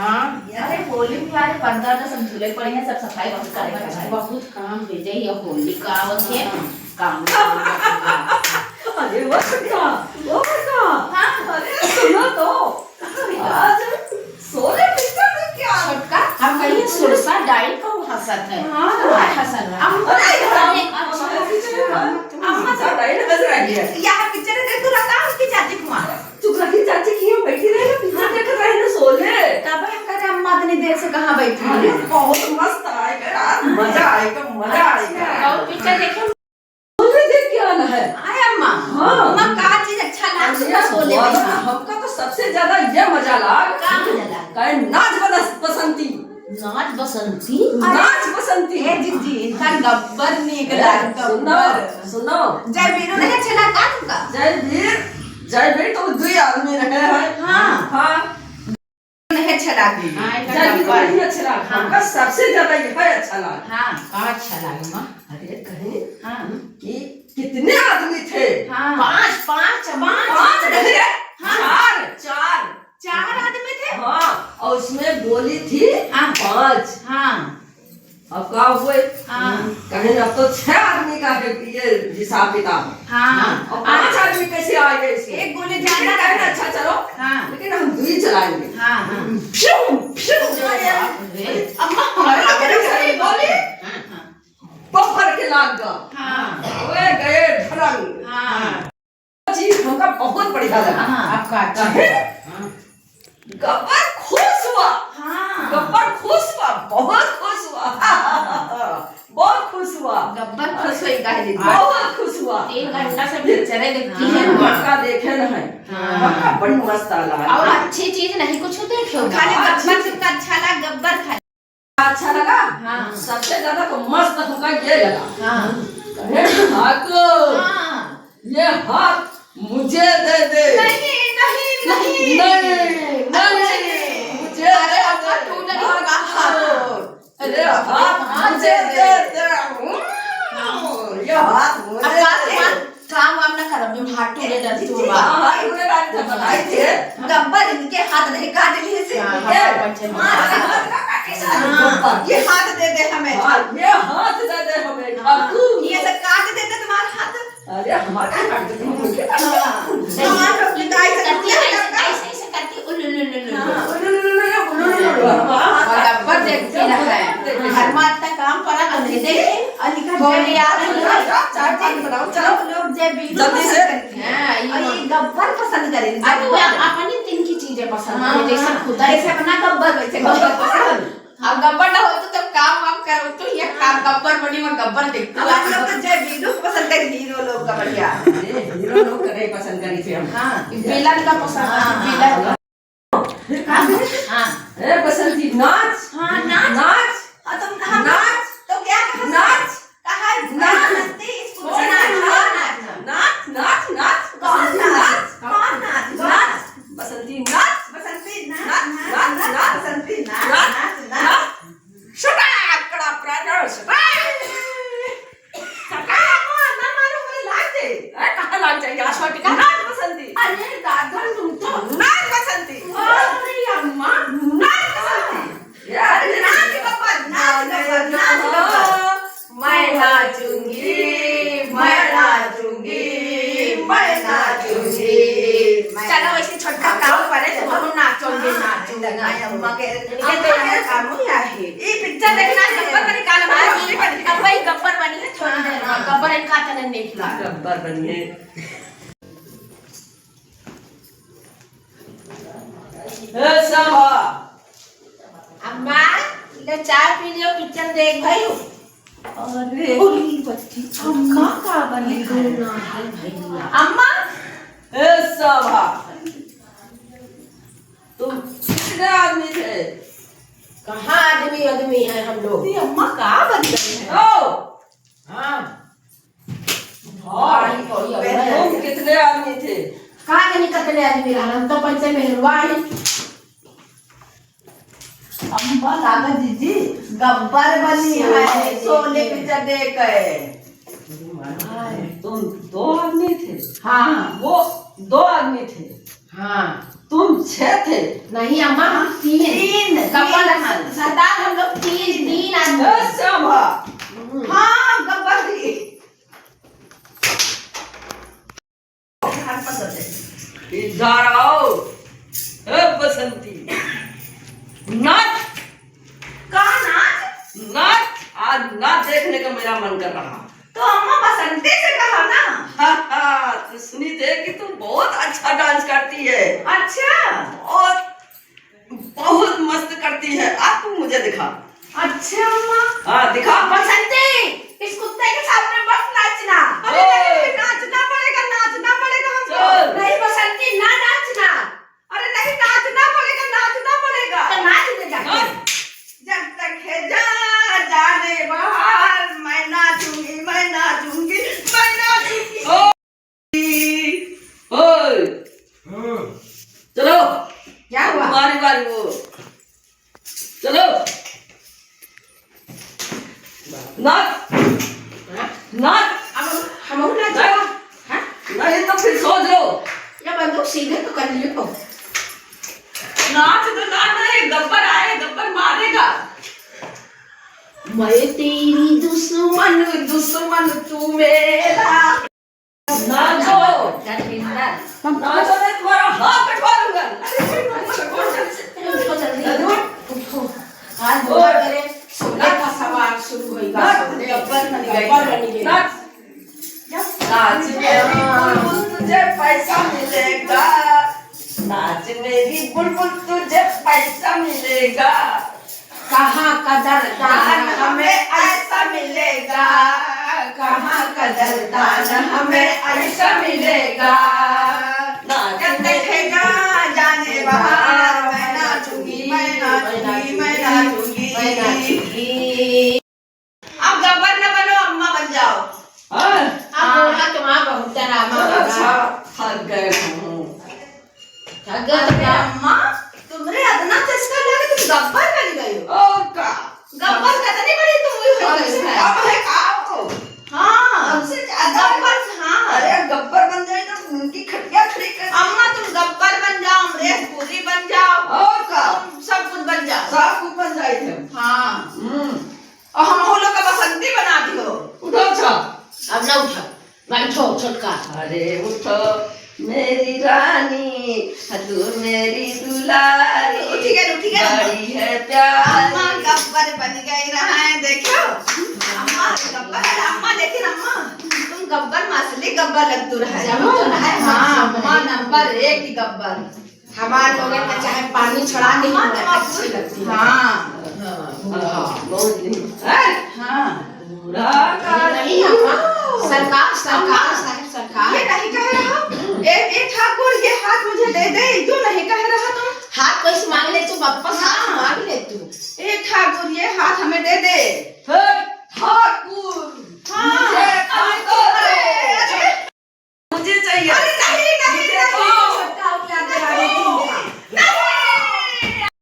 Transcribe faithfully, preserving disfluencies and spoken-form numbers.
हाँ। अरे होली में यार पंद्रह दस हम झूले पड़े हैं, सब सफाई बहुत करे हैं। बहुत काम है। जय ये होली का आवत है, हाँ। काम। अरे वो बड़का, वो बड़का। हाँ। अरे सुनो तो, आज शोले पिक्चर में क्या? छोटका, हम कहीं सुरसा डाइन का हंसत है। हाँ। वो हंसत है। अम्मा, अरे, अरे, अच्छा, अच्छा। अम्मा, अम्मा, सुरसा डाइन हंस रही है। यहाँ पिक्चर देख तो रहा था उसकी चाची कुमार। चुप रही चाची, क्यों बैठी रहे ना, पिक्चर देखत रहे ना, शोले। तब हम कहे, "अम्मा, इतनी देर से कहाँ बैठी अरे, है?" बहुत मस्त आएगा यार, मजा आएगा, मजा अच्छा। आएगा। और पिक्चर देखे? शोले देख के आना है। आय अम्मा, हाँ। अम्मा, का चीज अच्छा लाग अरे, शोले में? बहुत, हमका तो सबसे ज्यादा ये मजा लाग। का मजा लाग? कहे, नाच बदस-, बसंती। नाच बसंती? नाच बसंती। ए जिज्जी, इनका गब्बर नीक ए, लाग, सुनो, गब्बर। सुनो। जय वीरू नहीं अच्छा लाग का तुमका? जय वीर, जय वीर तो दुई आदमी रहे हैं। हाँ। हाँ। नहीं अच्छा लाग। हाँ, इनका जय वीर गब्बर। नहीं अच्छा लाग। हाँ। हमका सबसे ज्यादा यह अच्छा लाग। हाँ, का अच्छा लाग माँ? अरे कहीं हाँ। कि कितने आदमी थे? हाँ। पाँच, पाँच, पाँच। पाँच नहीं रे, हाँ। चार, चार। चार आदमी थे? हाँ, और उसमें गोली थी हाँ। पाँच। हाँ। अब का हुए? हाँ। कहें अब तो छह आदमी का है ये हिसाब किताब। हाँ। और पाँच आ- आदमी कैसे आ गए इसमें? एक गोली ज्यादा लेकिन कहें है। अच्छा चलो, हाँ। लेकिन हम दुई चलाएंगे। हाँ, हाँ। फ्यू, फ्यू। अरे, अम्मा, हमारे हमारे को गोली। हाँ, हाँ। बब्बर के लाग गा। हाँ। ओए गए ढलंग। हाँ। चीज हमका बहुत बढ़िया लगा। हाँ, आपका अच्छा काहे? लगा। हाँ। गब्बर खुश हुआ। हाँ। गब्बर खुश हुआ, बहुत खुश हुआ। बहुत खुश हुआ। गब्बर खुश होई काहे दीदी? बहुत खुश हुआ। तीन घंटा से पिक्चरे देखती तीन है। घंटा देखे न है। हाँ। हमका बड़ी मस्त आला। और अच्छी चीज नहीं कुछ देखे हो। खाली हाँ, गब्बर अच्छी तुमका अच्छा लगा, गब्बर खाली। अच्छा लगा? हाँ। सबसे ज्यादा तो मस्त हमका ये लगा। हाँ। कहे, "ठाकुर, हाँ। ये हाथ मुझे दे दे।" नहीं, नहीं, नहीं। नहीं, नहीं, अरे, मुझे अरे, दे आपका दे। टूट नहीं होगा। हाँ। अरे, हाथ हाँ, मुझे दे दे। दे दे। हम्म, ये हाथ मुझे अब बात दे। बात काम वाम ना करब, जौन हाथ टूटे डरती हो बा। हाँ, हाथ टूटे डरती हो, बताई थे। गब्बर इनके हाथ नहीं काट लिए से। हाँ, ए, हाँ, हाँ, हाँ। हाँ, ये हाथ दे दे हमें। हाँ, ये हाथ दे दे हमें, हाँ, ठाकुर। ये सब काट देते तुम्हारा हाथ। अरे, हमारा क्या काट देते, हम उनके काट देते। हाँ, हमारा तो पिटाई से करती, ऐसे, ऐसे, ऐसे करती, उल्लू, उल्लू, उल्लू, उल्लू। हाँ, उल्लू, उल्लू, उल्लू, उल्लू, उल्लू, उल्लू। हाँ, गब्बर देखती रहा है। घर में इतना काम पड़ा तो नहीं देखे। अली का बोले यार, चार चीज बनाओ, चलो। लोग जे वीडियो जल्दी पसंद से। करके। हाँ, ये और ये गब्बर पसंद करे, अरे वो गब्बर। अपनी दिन की चीजें पसंद हाँ, करे, जैसे हाँ। खुदा जैसे अपना गब्बर, वैसे गब्बर पसंद। अब गब्बर ना होतो तो काम वाम करो, तो ये काम गब्बर बनी, मैं गब्बर देखती अब हूँ। हम लोग तो जय वीरू को पसंद करे, हीरो लोग का बढ़िया। अरे, हीरो लोग का नहीं पसंद करी थी हम। हाँ, विलन का पसंद, हाँ, हाँ, विलन का। हाँ। हाँ। ए, बसंती, नाच। हाँ, नाच। नाच। हाँ, तुम, हम नाच। तो क्या कहा? नाच। कहा है? नाच। बसंती, इसको नाच। नाच, नाच, नाच, नाच। कौन बसंती, नाच? नाच। कौन नाच? नाच। बसंती, नाच। बसंती, नाच, नाच, नाच, नाच, नाच। बसंती, नाच, नाच, नाच, नाच। नाच। Shut up, कड़ा प्राण, shut up। Shut up, ना मारो, मुझे लाज दे। ए, कहाँ लाज जाए यार? छोटका। नाच बसंती। अरे दादा, तुम तो नाच बसंती। अरे अम्मा। नाच बसंती। अरे नाच गब्बर, नाच गब्बर, नाच गब्बर। मैं नाचूंगी, मैं नाचूंगी, मैं नाचूंगी। चलो, वैसे छोटका काम करे, तो हम नाचोगे, हाँ, नाचोगे। नहीं, अम्मा के, इनके तो अम्मा यहाँ के काम ही आहे। ई पिक्चर देखना है, गब्बर बनी काला हाँ, बनी, ई गब्बर बनी। अब वही गब्बर बनी है, थोड़ी देर में। हाँ। गब्बर एक खाता नहीं निकला। गब्बर बनी है। ए, साहब। अम्मा, ले चाय पी लियो, पिक्चर देख भाई। अरे, अम्मा का बनी है? अम्मा। ए, साहब। तुम कितने आदमी थे? कहाँ आदमी, आदमी है हम लोग? ये अम्मा का बन गई है? ओ! हाँ। हाँ, भाई, कोई और है। तुम कितने आदमी थे? का जानी कितने आदमी रहल, हम तो पैसे में हेरवा है। अम्मा लागत जीजी, गब्बर बनी है, शोले, शोले पिक्चर देख के। तुम दो आदमी थे? हाँ। वो दो आदमी थे? हाँ। तुम छह थे? नहीं अम्मा, हम तीन। तीन। गब्बर तीन, रहन। सरदार हम लोग तीन, तीन आदमी। ए, श्यामा। हाँ, गब्बर जी। इधर आओ। ए, बसंती। नाच। का नाच? नाच। आज नाच देखने का मेरा मन कर रहा। तो अम्मा बसंती से कहा ना। हाँ, हाँ, तो सुनी थे कि तुम बहुत अच्छा डांस करती है। अच्छा। बहुत, बहुत मस्त करती है। अब तुम मुझे दिखा। अच्छा अम्मा। हाँ, दिखा। बसंती, इस कुत्ते के सामने मत नाचना। अरे ओए। नहीं, नहीं, नाचना पड़ेगा, नाचना पड़ेगा हमको। चल। नहीं बसंती, ना नाचना। अरे नहीं, नाचना पड़ेगा, नाचना पड़ेगा। तो नाच दे जाके। हाँ। जब तक है जा, जाने बाहर, मैं नाचूंगी, मैं नाचूंगी, मैं नाचूंगी। ओ। ओए। हाँ। चलो। क्या हुआ? बारी बारी वो। चलो। नाच। हाँ? नाच। अब हम, हम नाच। हाँ? हाँ? नहीं तो फिर सो जाओ। या बंदूक सीधे तो कर लियो। नाच तो नाच, ये गब्बर आए, गब्बर मारेगा। मैं तेरी दुश्मन, दुश्मन तू मेरा। नाचो। नाचो, नहीं तुम्हारा हाथ कटवा लूंगा। अरे, अरे, अरे, अरे, अरे, अरे, अरे, उठो। आज बुआ करे, सोने का सवाल शुरू होएगा। नाच। सोने का गब्बर बन गए। गब्बर बन गए। नाच। नाच मेरी बुलबुल, तुझे पैसा मिलेगा। नाच मेरी बुलबुल, तुझे पैसा मिलेगा। कहाँ कदरदान हमें ऐसा मिलेगा, कहाँ कदरदान हमें ऐसा मिलेगा। नाच जब देखेगा जाने बाहर, मैं नाचूंगी, मैं नाचूंगी, मैं नाचूंगी। अब गब्बर न बनो, अम्मा बन जाओ। हाँ? अब बूढ़ा तुम्हारा बहुत डरामा होगा। अच्छा, थक गए हम। थक गए तो अरे क्या? अम्मा, तुम्हरे अतना चस्का लगे, तुम गब्बर बन गए हो। और का? गब्बर कितनी बड़ी तुम हुई हो गई है। अब है का आपको? हाँ। हमसे ज्यादा गब्बर, हाँ। अरे, गब्बर बन जाए तो उनकी खटिया खड़ी कर। अम्मा, तुम गब्बर बन जाओ, अमरीश पुरी बन जाओ। और का? तुम सब कुछ बन जाओ। सब कुछ बन जाए थे। हाँ। हम्म। और हम लोग का बसंती बना दियो। उठो अच्छा। अब ना उठा, बैठो छोटका। अरे उठो मेरी रानी, तू मेरी दुलारी, उठी गए, उठी गए। बड़ी है प्यारी। अम्मा गब्बर बन गई रहा है, देखो। अम्मा गब्बर है, अम्मा, लेकिन अम्मा, तुम गब्बर में असली गब्बर लग तो रहा है। जरूर तो है, हाँ, हाँ, अम्मा नंबर एक की गब्बर। हमारे लोगन के चाहे पानी छोड़ा नहीं, हमारे अच्छी लगती है। हाँ। हाँ, बहुत नीक। हैं? हाँ। बूढ़ा का नहीं, अम्मा। सरकार, सरकार, अम्मा। साहब, सरकार। ये नहीं कह रहा। ए, ए ठाकुर, ये हाथ मुझे दे दे, यूं नहीं कह रहा तुम। हाथ कैसे मांग ले तू, वापस हाथ हाँ। मांग ले तू। ए ठाकुर, ये हाथ हमें दे दे। हे ठाकुर।